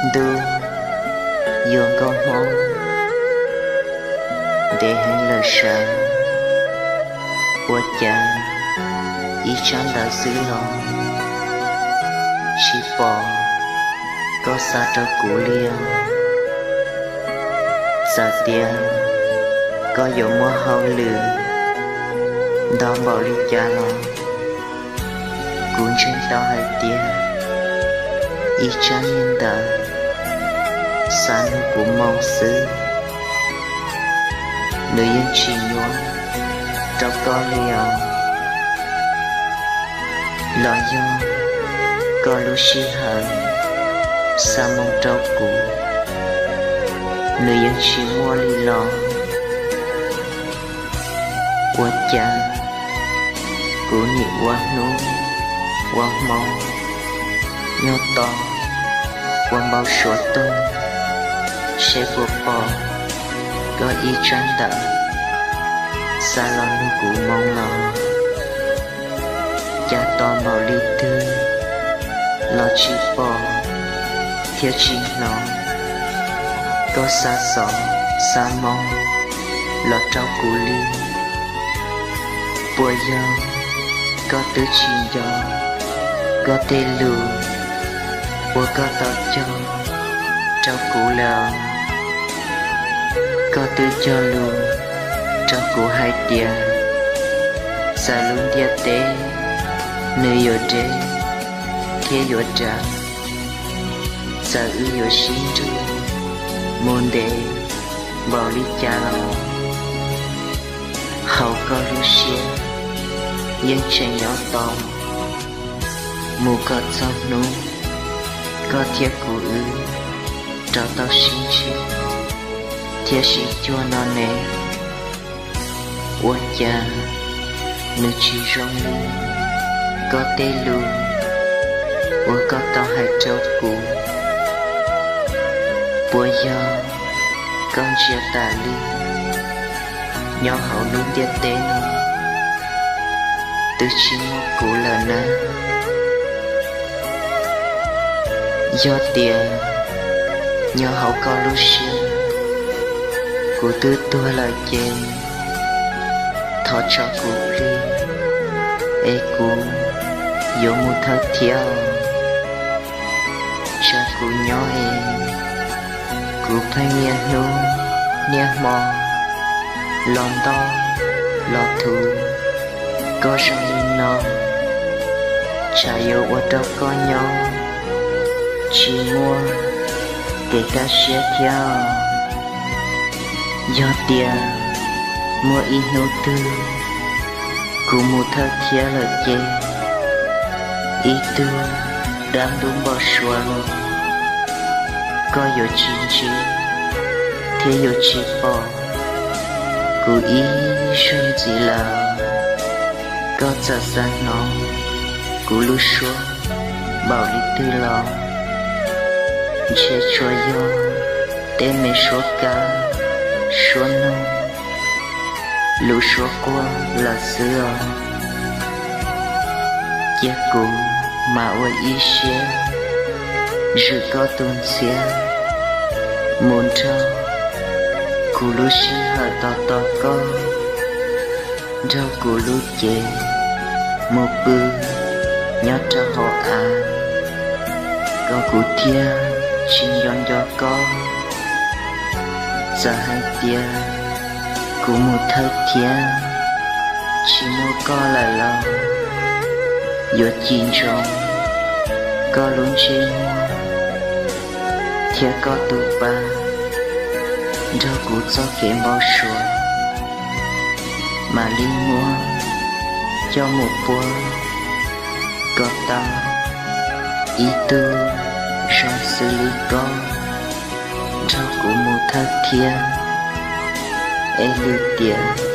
Ntuj, yuav nkauj Hmoob ntev heev lawm sav, ua cas ib tsab ntawv xwb los tsis pom koj xa rau kuv li os. Txawm tias koj yuav muaj hauj lwm ntau npaum li cas los kuv ntseeg tau hais tias ib tsab niag ntawv xa nug kuv moo xwb, nws yeej tsis nyuaj rau koj li os. Los yog koj lub sij hawm xa moo rau kuv, nws yeej tsis muaj li los. Ua cas kuv nim ua hnub ua hmo nyob tos ua npau suav tuag seb puas pom koj ib tsab ntawv xa los nug kuv moo los? Cas tos npaum li twg los tsis pom thiab tsis hnov koj xa xov xa moo los rau kuv li. Puas yog koj twb tsis nco koj tej lus uas koj tau cog rau kuv lawm? Koj twb cog lus rau kuv hais tias txawm lub ntiaj teb nws yuav deb thiab yuav dav, txawm wb yuav sib nrug mus ntev npaum li cas los hauv koj lub siab yeej tseem nyob tos mus kom txog hnub koj thiab kuv wb rov tau sib ntsib thiab sib cuag no ne. Ua cas nws tsis zoo li koj tej lus uas koj tau hais rau kuv? Puas yog koj ntsia tas li nyob hauv lub ntiaj teb no twb tsis muaj kuv lawm na? Yog tias nyob hauv koj lub siab kuv twb tuag lawm ces thov tso kuv plig es kuv yuav mus thawj thiab os. Tsam kuv nyob es kuv pheej niaj hnub niaj hmo los ntoj los thuv koj zoo li no, tsam yuav ua rau koj nyob tsis muaj kev kaj siab thiab. Yog tias muaj ib hnub twg kuv mus thawj thiab lawm ces ib tug dab ntub npau suav los koj yuav tsis ntsib thiab yuav tsis pom kuv ib zaug ntxiv lawm. Koj txawm xav hnov kuv lub suab npaum li twg los ntshe tsuas yog tej me suab kab suab noog, lub suab quaj lawm xwb os. Cia kuv mam ua ib siab zwm koj tus ntxhiab mus nrog kuv lub sij hawm tos tos koj, nrog kuv lub cev mus pw nyob rau hauv av, kom kuv thiaj tsis nco nco koj. Txawm hais tias kuv mus thawj thiab tsis muaj koj lawm los yuav cim ntsoov koj lub ntsej muag thiab koj tus pa nrog kuv txoj kev npau suav, mam li muab coj mus puag kom tau Ib tug zoo xws li koj nrog kuv mus thawj thiab, es lwm tiam